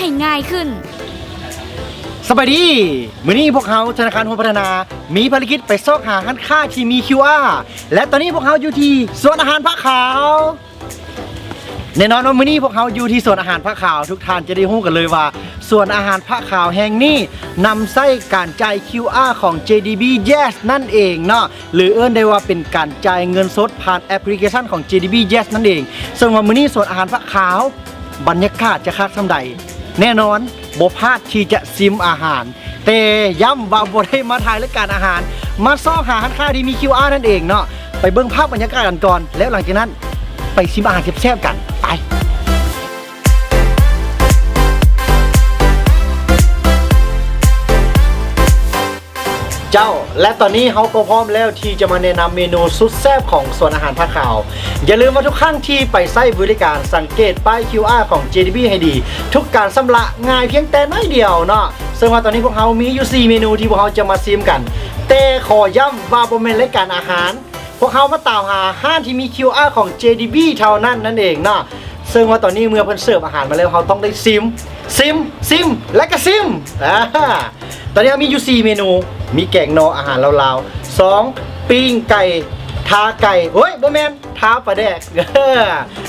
ໃຫ້ງ່າຍຂຶ້ນ. ສະບາຍດີ ມື້ນີ້ພວກເຮົາທະນາຄານໂຮມພັດທະນາ ມີພາລະກິດໄປຊອກຫາຮ້ານຄ້າທີ່ມີຄິວອາ ແລະ ຕອນນີ້ພວກເຮົາຢູ່ທີ່ສວນອາຫານພະຂາວ. ແນ່ນອນວ່າມື້ນີ້ພວກເຮົາຢູ່ທີ່ສວນອາຫານພະຂາວ ທຸກທ່ານຈະໄດ້ຮູ້ກັນເລີຍວ່າ ສວນອາຫານພະຂາວແຫ່ງນີ້ນຳໃຊ້ການຈ່າຍຄິວອາຂອງເຈດີບີແຈສນັ້ນເອງເນາະ ຫຼືເອີ້ນໄດ້ວ່າເປັນການຈ່າຍເງິນສົດຜ່ານແອັບພລິເຄຊັນຂອງເຈດີບີແຈສນັ້ນເອງ. ເຊິ່ງວ່າມື້ນີ້ສວນອາຫານພະຂາວ ບັນຍາກາດຈະຄັກສ່ຳໃດ? ແນ່ນອນ ບໍ່ພາດທີ່ຈະຊິມອາຫານ ແຕ່ຢ້ຳວ່າບໍ່ໄດ້ມາຖ່າຍລາຍການອາຫານ ມາຊອກຫາຮ້ານຄ້າທີ່ມີຄິວອານັ້ນເອງເນາະ. ໄປເບິ່ງພາບບັນຍາກາດກັນກ່ອນ ແລ້ວຫຼັງຈາກນັ້ນໄປຊິມອາຫານແຊບໆກັນ. ໄປ. ເຈົ້າ ແລະ ຕອນນີ້ເຮົາກໍພ້ອມແລ້ວທີ່ຈະມາແນະນຳເມນູສຸດແຊບຂອງສວນອາຫານພະຂາວ. ຢ່າລືມວ່າທຸກຄັ້ງທີ່ໄປໃຊ້ບໍລິການ ສັງເກດປ້າຍຄິວອາຂອງເຈດີບີໃຫ້ດີ. ທຸກການຊຳລະງ່າຍພຽງແຕ່ໜ້ອຍດຽວເນາະ. ເຊິ່ງວ່າຕອນນີ້ພວກເຮົາມີຢູ່ສີ່ເມນູທີ່ພວກເຮົາຈະມາຊິມກັນ. ແຕ່ຂໍຢ້ຳວ່າບໍ່ແມ່ນລາຍການອາຫານ. ພວກເຮົາມາຕາມຫາຮ້ານທີ່ມີຄິວອາຂອງເຈດີບີເທົ່ານັ້ນນັ້ນເອງເນາະ. ເຊິ່ງວ່າຕອນນີ້ເມື່ອເພິ່ນເສີບອາຫານມາແລ້ວ ເຮົາຕ້ອງໄດ້ຊິມ ຊິມ ຊິມ ແລະກະຊິມ. ອາ ຕອນນີ້ເຮົາມີຢູ່ສີ່ເມນູ ມີແກງໜໍ່ ອາຫານລາວໆ ສອງ ປີ້ງໄກ່ ທາໄກ່ ໂອ້ຍ ບໍ່ແມ່ນ ທາປາແດກ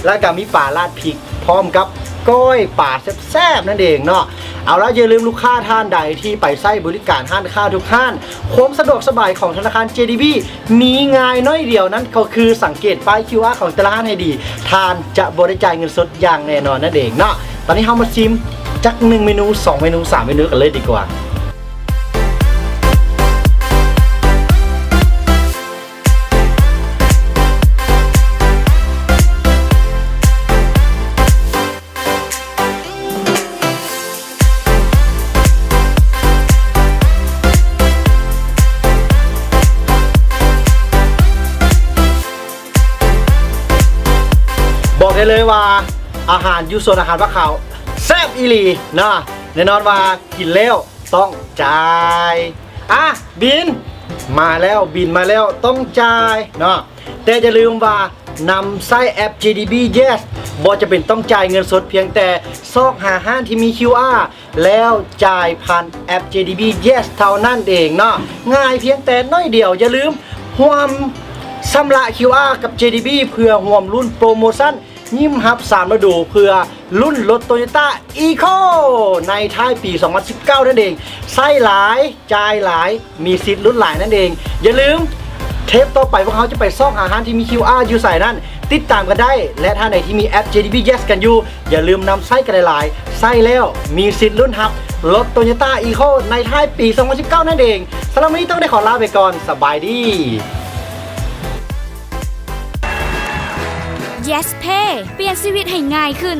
ແລ້ວກະມີປາລາດພິກ ພ້ອມກັບກ້ອຍປາແຊບໆນັ້ນເອງເນາະ. ເອົາລະ ຢ່າລືມລູກຄ້າທ່ານໃດທີ່ໄປໃຊ້ບໍລິການຮ້ານຄ້າທຸກຮ້ານ ຄວາມສະດວກສະບາຍຂອງທະນາຄານເຈດີບີ ມີງ່າຍໜ້ອຍດຽວ ນັ້ນກໍຄືສັງເກດປ້າຍຄິວອາຂອງແຕ່ລະຮ້ານໃຫ້ດີ ທ່ານຈະບໍ່ໄດ້ຈ່າຍເງິນສົດຢ່າງແນ່ນອນນັ້ນເອງເນາະ. ຕອນນີ້ເຮົາມາຊິມຈັກໜຶ່ງເມນູ ສອງເມນູ ສາມເມນູກັນເລີຍດີກວ່າ. ບອກໄດ້ເລີຍວ່າອາຫານຢູ່ສວນອາຫານພະຂາວແຊບອີ່ຫຼີເນາະ. ແນ່ນອນວ່າກິນແລ້ວຕ້ອງຈ່າຍ. ອ່ະ ບິນມາແລ້ວ ບິນມາແລ້ວ ຕ້ອງຈ່າຍເນາະ. ແຕ່ຢ່າລືມວ່ານຳໃຊ້ແອັບເຈດີບີແຈສ ບໍ່ຈຳເປັນຕ້ອງຈ່າຍເງິນສົດ ພຽງແຕ່ຊອກຫາຮ້ານທີ່ມີຄິວອາ ແລ້ວຈ່າຍຜ່ານແອັບເຈດີບີແຈສເທົ່ານັ້ນເອງເນາະ. ງ່າຍພຽງແຕ່ໜ້ອຍດຽວ. ຢ່າລືມຮ່ວມຊຳລະຄິວອາກັບເຈດີບີ ເພື່ອຮ່ວມລຸ້ນໂປຣໂມຊັນ ຍິ້ມຮັບສາມລະດູ ເພື່ອລຸ້ນລົດໂຕໂຍຕ້າອີໂຄໃນທ້າຍປີສອງພັນສິບເກົ້ານັ້ນເອງ. ໃຊ້ຫຼາຍ ຈ່າຍຫຼາຍ ມີສິດລຸ້ນຫຼາຍນັ້ນເອງ. ຢ່າລືມ ເທບຕໍ່ໄປພວກເຮົາຈະໄປຊອກຫາຮ້ານທີ່ມີຄິວອາຢູ່ໃສນັ້ນ ຕິດຕາມກັນໄດ້. ແລະ ທ່ານໃດທີ່ມີແອັບເຈດີບີແຈສກັນຢູ່ ຢ່າລືມນຳໃຊ້ກັນຫຼາຍໆ. ໃຊ້ແລ້ວມີສິດລຸ້ນຮັບລົດໂຕໂຍຕ້າອີໂຄໃນທ້າຍປີສອງພັນສິບເກົ້ານັ້ນເອງ. ສຳລັບມື້ນີ້ຕ້ອງໄດ້ຂໍລາໄປກ່ອນ. ສະບາຍດີ. ເຢສເພ ປ່ຽນຊີວິດໃຫ້ງ່າຍຂຶ້ນ.